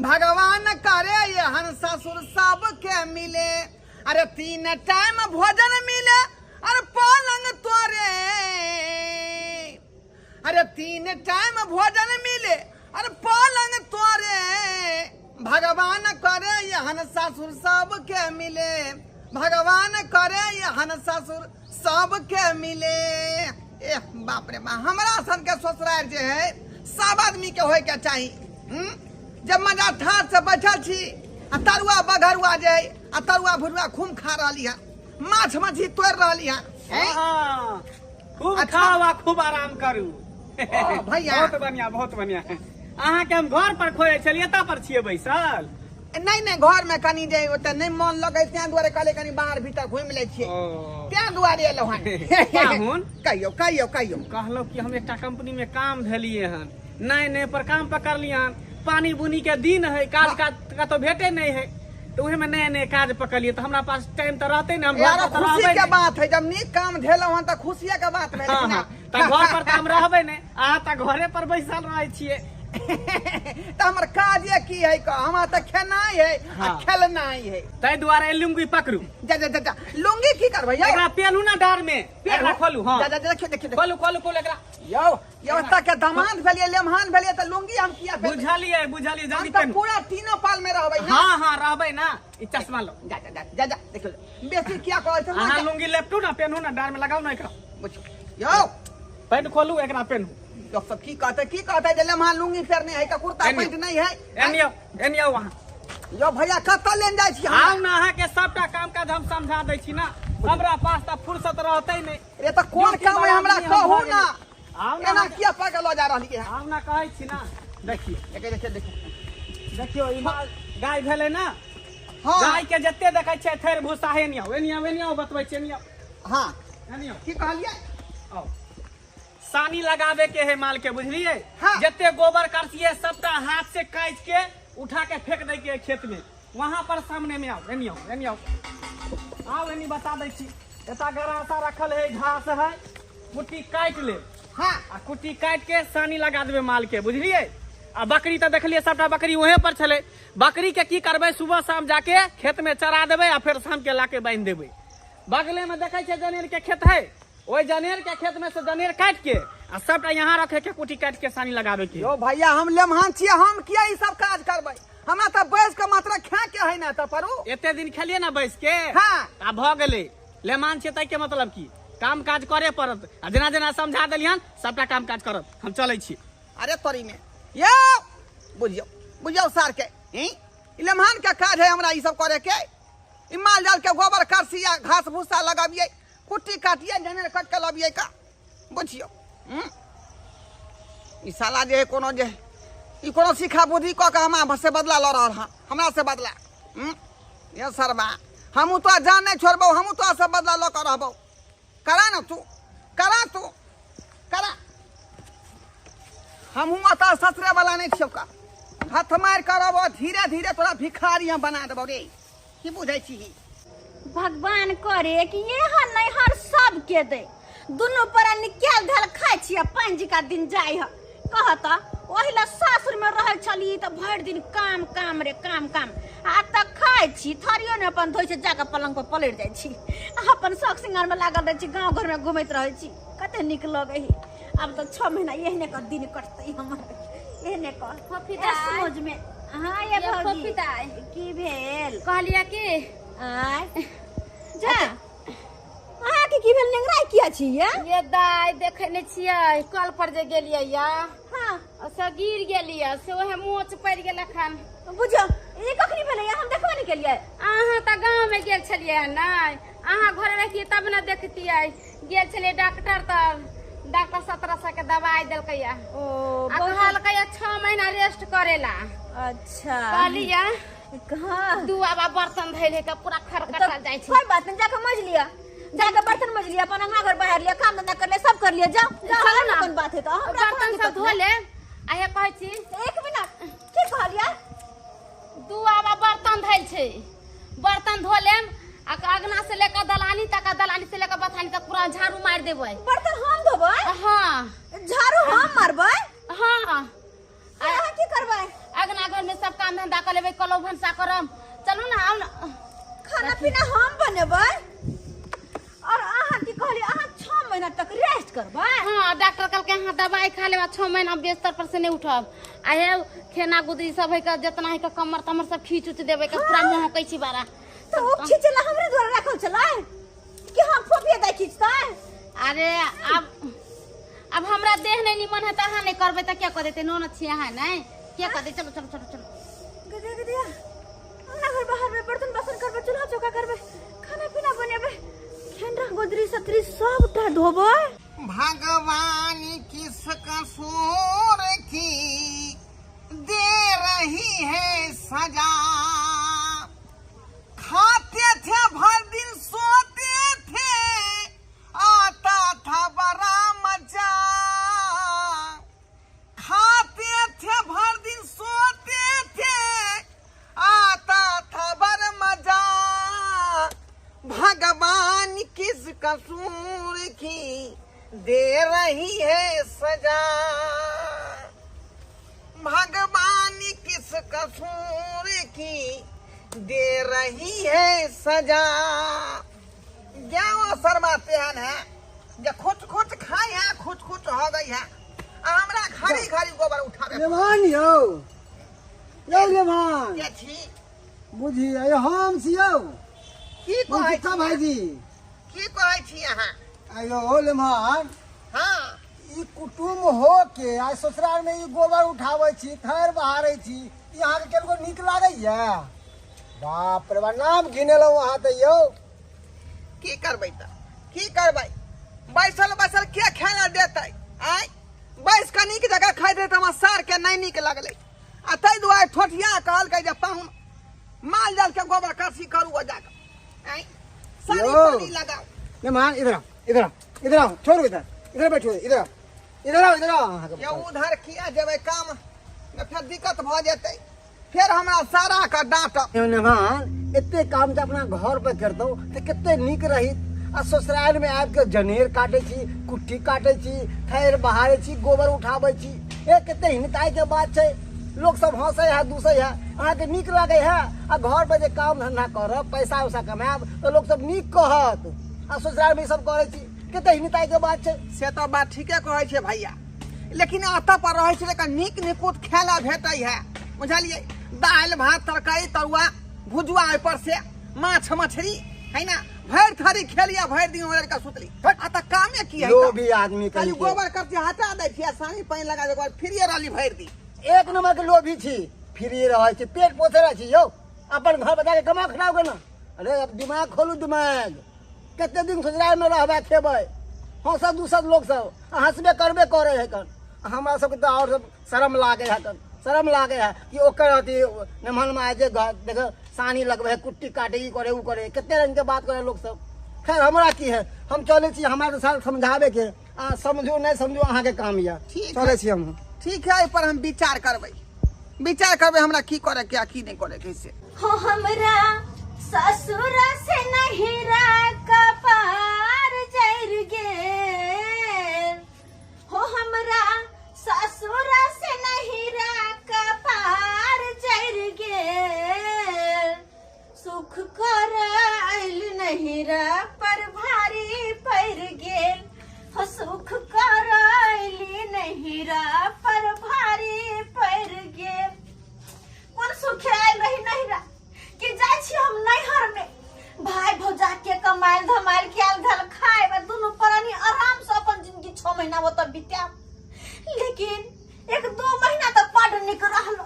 भगवान करे एहन ससुर सबके मिले, अरे 3 टाइम भोजन मिले अरे पलंग तोरे, अरे 3 टाइम भोजन मिले अरे पलंग तोरे, भगवान करे एहन ससुर सबके मिले, भगवान करे एहन ससुर सबके मिले। एह बाप रे बाप हमरा सन के ससुरार जे है सब आदमी के होय के चाही। जब मजा ठाठ से बैठल छी आ तरुआ बघरुआ जे है आ तरुआ भुरुआ खूब खा रहली है, माछ मछली तोड़ रहली है, हैं? हाँ, खूब अच्छा। खाओ आ खूब आराम करू। ओ, भैया। बहुत बढ़िया, बहुत बढ़िया। अहाँ के हम घर पर खोजे छलियै, एतऽ पर छियै बैसल? नहीं नहीं, घर में कनी जे ओते नहीं मन लगे, तें दुआरे कहले कनी बाहर भीतर घुमि लै छियै, तें दुआरे एलहुँ हन। पाहुन। कहियो कहियो कहियो। कहलहुँ कि हम एकटा कंपनी में काम धेलियै हन, नहीं नहीं पर काम पकड़लियै हन। पानी बुनी के दिन है, काज काज कतौ भेटे नहीं है, तो उहे में नया नया काज पकड़लियै, तो हमरा पास टाइम तो रहते नहीं, हम घर यार पर तो खुशी रहबै के नहि। बात है, जब नीक काम धेलहुँ हन तऽ खुशिये के बात भेलै। हाँ, ना? हाँ, तऽ घर पर तऽ हम रहबै नहि, अहाँ तऽ घरे पर बैसल रहै छियै। तऽ हमर काजे की है कह, हमरा तऽ खेनाइ है आ हाँ। खेलनाइ है। ताहि दुआरे लुंगी पकड़ू। जा जा जा जा, लुंगी की करबै यौ? एकरा पेलू ना डार में, एकरा खोलू। हाँ। जा जा जा, देखियो देखियो। खोलू खोलू खोलू एकरा। यौ यौ, एतऽ के दमाद भेलियै, लेमहान भेलियै, तऽ लुंगी हम किया पेनबै? बुझलियै बुझलियै, हम जल्दी तऽ पेनू। पूरा तीनो पाल में रहबै ना। हाँ हाँ, रहबै ना। ई चश्मा लो। जा जा जा जा जा, देखियो बेसी किया कहै छै। अहाँ लुंगी लेपटू ना, पेनू ना, डार में लगाउ ना एकरा। बुझियौ यौ, पैंट खोलू, एकरा पेनू। लोक सब की कहते, की कहते जे लेमहान लुंगी पेरने है, कुर्ता एनियो। पैंट नहीं है। एनियो एनियो वहाँ। यौ भैया, कतऽ लेन जाइ छी? आउ ना, अहाँ के सबटा काम काज हम समझा दै छी ना, हमरा पास तऽ फुर्सत रहतै नहि। रे तऽ कोन ड्यूटी काम है वाला हमरा आदमी हम कहू भऽ ना। गेलियै। आउ ना। एना किया पकड़ लऽ जा रहलियै हन? आउ ना, कहै छी ना, देखियौ। देखियौ देखियौ देखियौ। देखियौ, ई माल गाय भेलै ना? हाँ। गाय के जते देखै छियै थैर भूसा है, एनियो एनियो एनियो बतबै छी, एनियो। हाँ। एनियो। की कहलियै? आउ, सानी लगावे के है माल के, बुझलियै? हाँ। जते गोबर करसिए सबटा हाथ से काटि के उठा के फेंक दै के है खेत में, वहां पर सामने में। आओ एनियो एनियो, आओ एनी बता दै छी। एता गरासा रखल है, घास है, कुट्टी काटि ले। हाँ। आ कुट्टी काटि के सानी लगा देबै माल के, बुझलियै? आ बकरी तऽ देखलियै सबटा बकरी वहें पर छलै। बकरी के की करबै, सुबह शाम जाके खेत में चरा देबै आ फेर शाम के लाके बान्हि देबै। बगले में देखै छियै जनेर के खेत है, ओहि जनेर के खेत में से जनेर काटि के आ सबटा यहाँ रखे के, कुट्टी काटि के सानी लगाबे के। यौ भैया, हम लेमहान छियै, हम किया ई सब काज करबै? हमरा तऽ बैस के मात्र खा के है ना तऽ परू। एते दिन खेलिए ना बैस के। हाँ। आ भऽ गेलै, लेमान छियै ताहि के मतलब की काम काज करे पड़त। आ जेना जेना समझा देलियन सबटा काम काज करत। हम चलै छी। अरे तोरी में यौ, बुझियौ बुझियौ सार के, ई लेमहान के काज है हमरा ई सब करे के? ई माल जाल के गोबर करसी आ घास भूसा लगाबियै, कुट्टी काटियै, जनेर कट के लबियै का? बुझियौ। ई साला जे है कोनो जे ई कोनो सिखा बुद्धि कऽ के हमरा से बदला लऽ रहल हँ, हमरा से बदला। ये सरबा, हमहूँ तो जान नहीं छोड़बौ, हमहूँ तो से बदला लऽ कऽ रहबौ। करा ना तू, करा तू करा, हमहूँ अतः ससरे वाला नहीं छियौ का। हाथ मारि कऽ रहबौ, धीरे धीरे तोरा भिखारी हम बना देबौ रे। की बुझै छी? भगवान करे कि एहन नैहर सबके दे, दुनू प्राणी कैल धल खाइ छी आ पाँच का दिन जाइ ह। कहत ओहि ला सासुर में रहल छली तऽ भरि दिन काम काम रे काम काम, आ तऽ खाइ छी थरियो ने अपन धोइ छै, जाकऽ पलंग पर पलटि जाइ छी आ अपन शौक सिंगार में लागल रहै छी, गाँव घर में घुमैत रहै छी, कते नीक लगै है। आब तऽ 6 महीना एहने कऽ दिन कटतै हमर, एहने कऽ फोफी ऐश दाइ। मौज में। हाँ ये ये भौजी। फोफी दाइ। की भेल? कहलियै कि आय जा, अहाँके की भेल? नेंगराइ किया छी ये? ये दाइ, देखै नहि छियै, कल पर जे गेलियै या हाँ, से गिर गेलियै, से ओहे मोच पड़ि गेल अखन। बुझियौ, ई कखनी भेलै? हम देखबे नहि केलियै। अहाँ तऽ गाँव में गेल छलियै नहि? अहाँ घरे रहितियै तब ने देखतियै। गेल छलियै डॉक्टर, तऽ डॉक्टर 1700 के दवाई देलकै या। ओ आ कहलकै 6 महीना रेस्ट करेला। अच्छा। कहलियै हाँ। दू आबा बर्तन धैल है के पूरा खरखरा जाइ छै। कोई बात नहीं, जाके मज लिया, जाके बर्तन मज लिया, अपन अंगना घर बाहर लिया, काम धंधा कर लिया, सब कर लिया, जाओ जाओ। चलो ना। कोन बात है तो हमरा बर्तन कोन सब धो दिक्कत? ले आ हे कहै छी। एक मिनट, की कहलियै? दू आबा बर्तन धैल छै, बर्तन धो लेम आ अंगना से लेकर दलानी तक, दलानी से लेकर बथानी तक पूरा झाड़ू मारि देबै। बर्तन हम धोबै? हाँ। झाड़ू हम मारबै? हाँ। अहाँ की करबै? अंगना घर में सब काम धंधा कर लेबै, कलौ भनसा करम। चलू ना, आउ ना। खाना पीना हम बनेबै और अहाँ की कहलियै, अहाँ 6 महीना तक रेस्ट करबै? हाँ, डॉक्टर कहलकै अहाँ दवाई खा लेब, 6 महीना बिस्तर पर से नहीं उठब। आ हे खेना गुदरी सब है के जितना है के कमर तमर सब खींच उच देबै के, पूरा महकै छी बारा। तो ओ खींचला हमरे द्वारा राखल छलै कि हम फोफिया दाइ खींचतै? अरे अब हमरा देह नहीं निमन है त अहाँ नहीं करबै त क्या कर देतै? नोन छी अहाँ नहीं क्या कर दे? चलो चलो चलो चलो। गदिया गदिया, अंगना घर बाहर में बर्तन बासन करबै, चूल्हा चौका करबै, खाना पीना बनेबै, खेंडरा गुदरी सतरी सबटा धोबै। भगवान किस कसूर की दे रही है सजा, खाते थे भर दिन सोते थे, आता था बड़ा मजा, खाते थे भर दिन सोते थे, आता था बड़ा मजा, भगवान किस कसूर की दे रही है सजा, भगवान किस कसूर की दे रही है सजा। गाँव शर्माते हन है जे खुच खुच खाए है, खुच खुच हो गई है, हमरा घड़ी घड़ी गोबर उठावे। लेमान यौ, यौ लेमान। के छी? बुझिए हम छी यौ। की कहै छी भाईजी? की कहै छी अहाँ? आयो लेमान। हाँ। ई कुटुम्ब हो के आ ससुराल में ई गोबर उठाबै छी, थैर बहारै छी, ई अहाँके केलको नीक लागैया? बाप रे बाप, नाम घिनेलहुँ अहाँ तऽ यौ। की करबै तऽ, की करबै, बैसल बैसल के खाना देतै? आँय, बैस कऽ नीक जगह खाइत रहै तऽ हमरा सारके नहि नीक लगलै, आ ताहि दुआरे ठोठिया कहलकै जे पाहुन माल जाल के गोबर करसी करू ओ जाकऽ, आँय, सानी पानी लगाउ। लेमान इधर आओ, इधर आओ, इधर आओ, छोड़ू इधर, इधर बैठो, इधर आओ, इधर आओ, इधर आओ। अहाँके यौ उधर किया जेबै, काम फेर दिक्कत भऽ जेतै, फेर हमरा सारा के डाँटब। लेमान एते काम जे अपना घर पर करतौ तऽ कते नीक रहित, आ ससुराल में आबि के जनेर काटै छी, कुट्टी काटै छी, थैर बहारै छी, गोबर उठाबै छी, ए कते हिनताई के बात छै। लोक सब हंसै है, दूसै है, अहाँके नीक लागै है? आ घर पर जे काम धंधा करब, पैसा उसा कमायब तऽ लोक सब नीक कहत, आ ससुराल में ई सब करै छी, कते हिनताई के बात छै। से तऽ बात ठीके कहै छै भैया, लेकिन एतऽ पर रहै छै तऽ नीक निकुत खाय लए भेटै है, बुझलियै? दालि भात तरकारी तरुआ भुजुआ, ओहि पर से माछ मछली है ना, भरि थारी खेलिया, भरि दिन ओढ़ के सुतली, आ तऽ कामे की है? लोभी आदमी खाली गोबर करती हटा दै छियै, सानी पानि लगा दै, फ्रीए रहली भरि दिन। एक नंबर के लोभी छी, फ्री रहै छी, पेट पोसै रहै छी यौ, अपन घर बचा के कमा खटाउ के ना। अरे अब दिमाग खोलू दिमाग, कते दिन ससुराल में रहबै खेबै, हंसत दूसत लोक सब हंसबे करबे करे है कन, हमरा सबके तऽ और सब शरम लागे है कन, शरम लागे है कि ओकर अथी नमहन में जे घर देख सानी लगबै है, कुट्टी काटे, ई करे ऊ करे, कते रंग के बात करे लोक सब। खैर हमरा की है, हम चलै छी, हमरा तऽ साल समझाबे के, आ समझू नहीं समझू अहाँके काम यऽ, चलै छी हम। ठीक है, एहि पर हम विचार करबै, विचार करबै हमरा की करे के आ की नहि करे के से। हो हमरा ससुर से नहिरा कपार जर गेल, हो हमरा ससुर से नहिरा कपार जर गेल, सुख कर आइल नहिरा पर भारी पड़ गेल, हो सुख कर आइल नहिरा पर भारी पड़ गेल। कोन सुख आयल रही नहिरा कि जाइ छी हम नैहर में, भाई भौजा के कमायल धमायल खियाल धल खाए, दुनू प्राणी आराम से अपन जिंदगी 6 महीना ओतऽ बितायब, लेकिन 1-2 महीना तक बड नीक रहलो,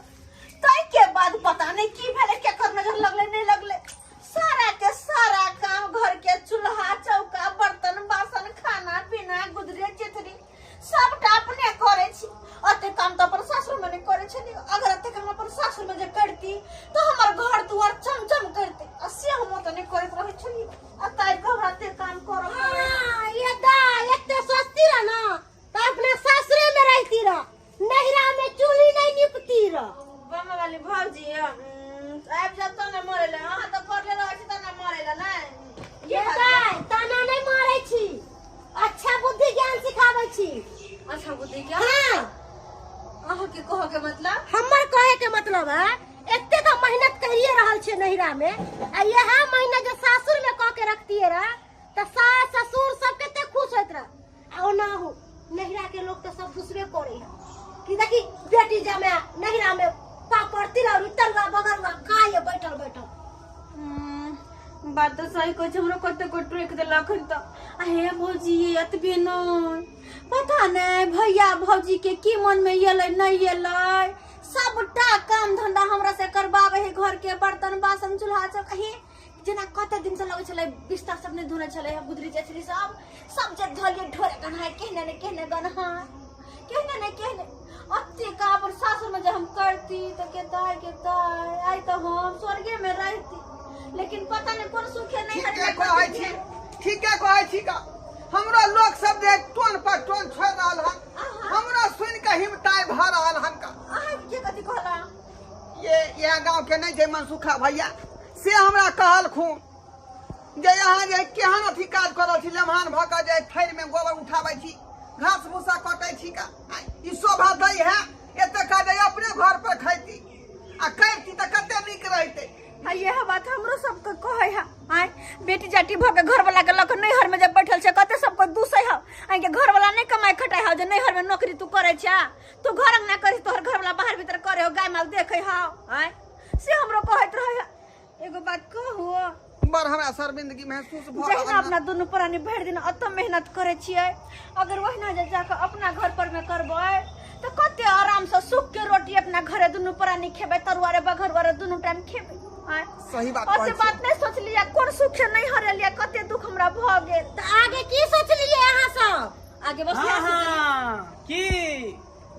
ताहि के बाद पता नहीं की भेलै, केकर नजर लगलै नहीं लगलै, सारा के सारा काम घर के चूल्हा चौका बर्तन बासन खाना पीना गुदरे चितरी सबटा अपने करै छी। अते काम तऽ अपन सासुर में नहीं करै छली, अगर अते काम अपन सासुर में जे करती तऽ हमर घर दुआर चमचम करते, आ से हम ओतऽ नहीं करैत रहै छली, आ ताहि कऽ हमरा अते काम करऽ पड़ै। हाँ, ये दाय एते सोचती रह ना तऽ अपना सासुरे में रहती रह, नैहरा में चूल्ही नहीं निपती रह। बम वाली भौजी, आबि जाउ तऽ ने मरै लए, अहाँ तऽ पढ़ले रहै छी तऽ ने मरै लए नहि। ये दाय ताना नहीं मारै छी, अच्छा बुद्धि ज्ञान सिखाबै छी। अच्छा बुद्धि ज्ञान? हाँ। अहाँ के कहऽ के मतलब? हमर कहे के मतलब है एते तऽ मेहनत करिए रहल छियै नैहरा में, आ इएह मेहनत जे सासुर में कऽ के रखतियै रह तऽ सास ससुर सब कते खुश होइत रह। आ ओना हो नैहरा के लोग तऽ सब दूसरे करे है कि देखी बेटी जमाए नैहरा में पापड़ तिलौरी तरुआ बगरुआ खाए बैठल बैठल। बात तो सही कहै छै, हमरो कते कोइ टोकि देलक हन तऽ। आ हे भौजी एतबे नहि, पता नहि भैया भौजी के की मन में एलै नहि एलै, सबटा काम धंधा हमरा से करबाबै है, घर के बर्तन बासन चूल्हा चौका। हे जेना कते दिन से लगै छलै बिस्तर सब नहि धोने छलै गुदरी चचरी सब सब जे धोलिए ढोरे गन्हाय केहने ने केहने गन्हाय केहने ने केहने अते का अपन सासुर में जे हम करती तऽ केताय केताय आइ तऽ हम स्वर्गे में रहती लेकिन पता नहीं कोन सुखे नहीं ठीके कहै छी, ठीके कहै छी का। हमरो लोक सब जे टोन पर टोन छोड़ि रहल हन, हमरो सुनि कऽ हिमताइ भऽ रहल हन का। अहाँ के कथी कहला? ये इएह गाँव के नहि छै मनसुखा भैया, से हमरा कहलखुन जे अहाँ जे केहन अथी काज कऽ रहल छी, लेमहान भऽ कऽ जे थैर में गोबर उठाबै छी, घास भूसा कटै छी का, ई शोभा दै है? एते काज अपने घर पर खैती आ करती तऽ कते नीक रहितै। आ यह बात हमरो सबके कहै है। आय बेटी जाटी भऽ के घर वाला के लऽ के नैहर में जब बैठल छै कते सबके दूसै है। आइ के घर वाला नहि कमाइ खटाइ है जे नैहर में नौकरी तू करै छै, तू घर अंगना करी, तोहर घर वाला बाहर भीतर करे हो, गाय माल देखे हो। आय से हमरो कहैत रहे है। एगो बात कहू? बड़ हमरा शर्मिंदगी महसूस भऽ जहिना रहल। अपना दुनू प्राणी भरि दिन अत मेहनत करै छियै, अगर ओहिना जे जाके अपना घर पर में करबै तऽ कते आराम से सुख के रोटी अपना घरे दुनू प्राणी खेबै, तरुआरे बघरुआरे दुनू टाइम खेबै। आँय? सही बात ओते कहै छी। बात नहि सोचलियै, कोन सुख से नहि हरलियै, कते दुख हमरा भऽ गेल। तऽ आगे की सोचलियै अहाँ सब? आगे बस हाँ, इएह सोचलियै। हाँ, की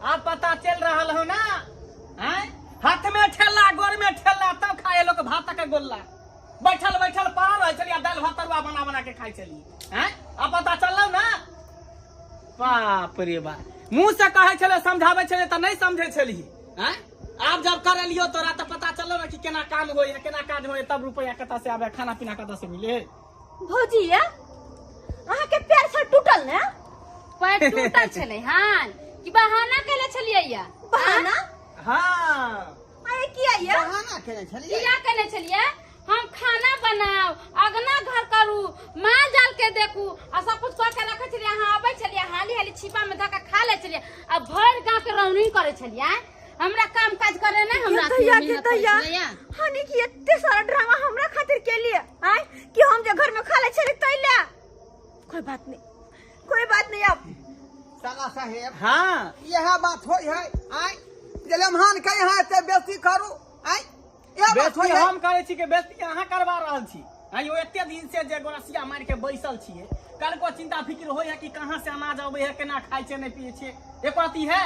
आब पता चल रहल हो ना? हैं? हाथ में ठेला गोर में ठेला तब खाए लोग भात के गोल्ला। बैठल बैठल पड़ल रहे छलियै, दालि भात तरुआ बना बना के खाइ छलियै। हैं? आब पता चलल ना? बाप रे बाप, मुंह से कहै छलै समझाबै छलै तऽ नहि समझै छलियै। हैं? आब जब करेलियो तोरा तऽ पता चलल ना कि केना काम होइए, केना काज होइए, तब रुपैआ कतऽ से आबे, खाना पीना कतऽ से मिले। भौजी ये अहाँ के पैर से टूटल ने? पैर टूटल छलै हन कि बहाना केले छलियै या? बहाना? हाँ। अरे किया ये? बहाना केने छलियै? किया केने छलियै? हम खाना बनाउ, अगना घर करू, माल जाल के देखू आ सब कुछ कऽ के रखै छलियै। अहाँ अबै छलियै हाली हाली छिपा में धऽ के खा लै छलियै आ भरि गाँव के रौनी करै छलियै। हमरा काम काज करे नहीं, हमरा के दैया, मेहनत के करै दैया। छलैया। हानि की एते सारा ड्रामा हमरा खातिर के लिए आय कि हम जे घर में खा ले छली तै ले। कोई बात नहीं, कोई बात नहीं। अब साला साहेब, हाँ। यह बात होई है आय जे लम्हान के यहाँ एते बेसी करू आय, यह बात होई बेसी है। हम करै छी के बेसी अहाँ करवा रहल छी? आइयो एते दिन से जे गोरसिया मारि के बैसल छियै, कनको चिंता फिक्र होय है कि कहाँ से अनाज अबै है, केना खाइ छै नहि पियै छै? एको अथी है?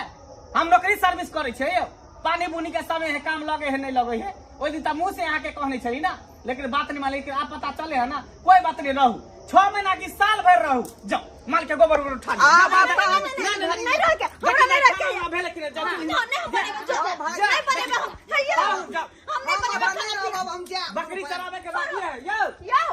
हम नौकरी सर्विस करै छियै यौ, पानी बुनी के समय है, काम लगे है नहीं लगे है। ओहि दिन तऽ मुँह से अहाँके कहने छली ना, लेकिन बात नहीं मानली। लेकिन आब पता चले है ना, कोई बात नहीं, रहू 6 महीना की साल भर रहू, जाओ माल के गोबर उबर उठा लियौ। आ, जा, बात जा, तऽ हम जा, ठीक जा, धरी। नहीं रह के, हमरा नहीं रह के। खाना भेलै कि नहि? जाउ, हाँ, नहीं, हम बनेबै, जाउ, जाउ, भाई। नहीं बनेबै हम। हे यौ, जाउ, जाउ। हम नहीं हम बनेबै अपन खाना नहि पीना। रहब, हम जायब। बकरी चराबै के बाकी है यौ। यौ।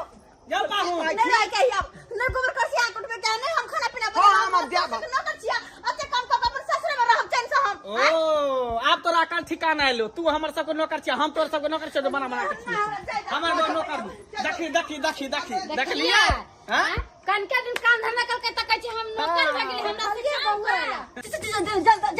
यौ पाहुन। नहीं रह के यौ, नहीं गोबर करसी आग उठबै के, नहीं हम खाना पीना हाँ, बनेबै। हम आब जायब। हम नौकर छियै, एते काम कऽ के अपन ससुरे में रहब चैन से हम। ओ आब तोरा अकल ठिकाना एलो, तू हमर सबके नौकर छियै, हम तोर सबके नौकर छियै, जो बना बना के छियै। हमर एगो नौकर देखी देखी देखी देखी देखलियै? हाँ? कनके दिन काम धंधा करके तकै छी हम नौकर भऽ गेली, हमरा से काम करैला। जल्दी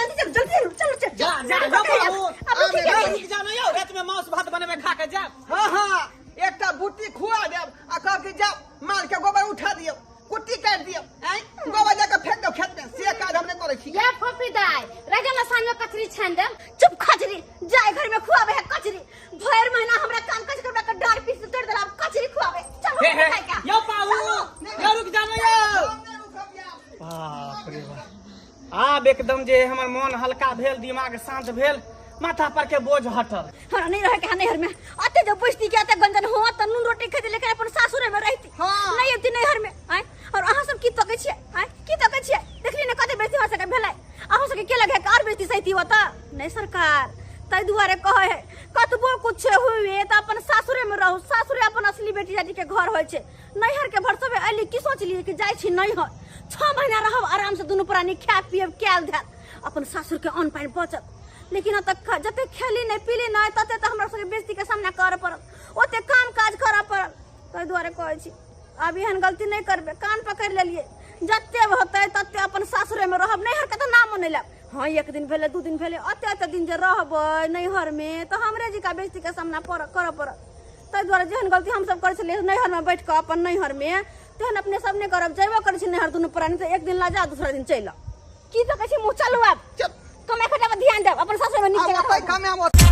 जल्दी जल्दी चलो चलो। जा जा जा बाबू। अब ठीक है। रुक जा ना यौ, रात में मांस भात बनेबै खा के जा। हाँ हाँ, एकटा बूटी खुआ देब आ कहब कि जाओ माल के गोबर उठा दियौ, कुट्टी काटि दियौ, आँय गोबर जाके फेंक दौ खेत में, से काज हम नहि करै छी। या फोफी दाई रह गेल साँझ में कचरी छानि देब। चुप खजरी, जाय घर में खुआबे है कचरी, भरि महीना हमरा काम काज करबा के डार पीस तोड़ देला, अब कचरी खुआबे। चलो हे, हे, खाय के। यौ पाहु, यौ रुक जा ना यौ। हम नहि रुकब जायब। बाप रे बाप, आब एकदम जे हमर मन हल्का भेल, दिमाग शांत भेल, माथा पर के बोझ हटल। हमरा नहीं रहे के नैहर में, अते जब बैसती के अते गंजन हो त नून रोटी खेती, लेकिन अपन सासुरे में रहती। हाँ। नहीं अती नैहर में। आय और अहाँ सब की तकै छियै? आय की तकै छियै? देखली ने कते बेइज्जती हमरा सबके भेलै, अहाँ सबके के लगे और बेइज्जती सहिती होता नहीं सरकार। तै दुआरे कहै है कतबो कुछ हुए त अपन सासुरे में रहू, सासुरे अपन असली बेटी जाति के घर होइ छै। नैहर के भरसबे अयली की सोचलियै कि जाइ छी नैहर, 6 महीना रहब आराम से दुनू प्राणी खायब पियब कैल धैल, अपन सासुर के अन्न पानि बचत। लेकिन ओतऽ जते खेली नहि पीली नहि तते तऽ हमरा सबके बेइज्जती के सामना करऽ पड़ल, ओते काम काज करऽ पड़ल। ताहि दुआरे कहै छी आब एहन गलती नहि करबै, कान पकड़ि लेलियै, जते होतै तते अपन सासुरे में रहब, नैहर के तऽ नामो नहि लेब। हाँ एक दिन भेलै 2 दिन भेलै, ओते ओते दिन जे रहबै नैहर में तऽ हमरे जिका बेइज्जती के सामना करऽ पड़त। ताहि दुआरे जेहन गलती हमसब करै छलियै नैहर में बैठ कऽ अपन नैहर में, तेहन अपने सब नहि करब। जेबो करै छी नैहर दुनू प्राणी तऽ एक दिन लऽ जा दूसरा दिन चलि आउ। की तऽ कहै छी मुँह चलू आब, चल। कमाइ खटाइ पर ध्यान देब, अपन सासुर में नीक आब जकाँ ओतै रहब। कमायब ओतै।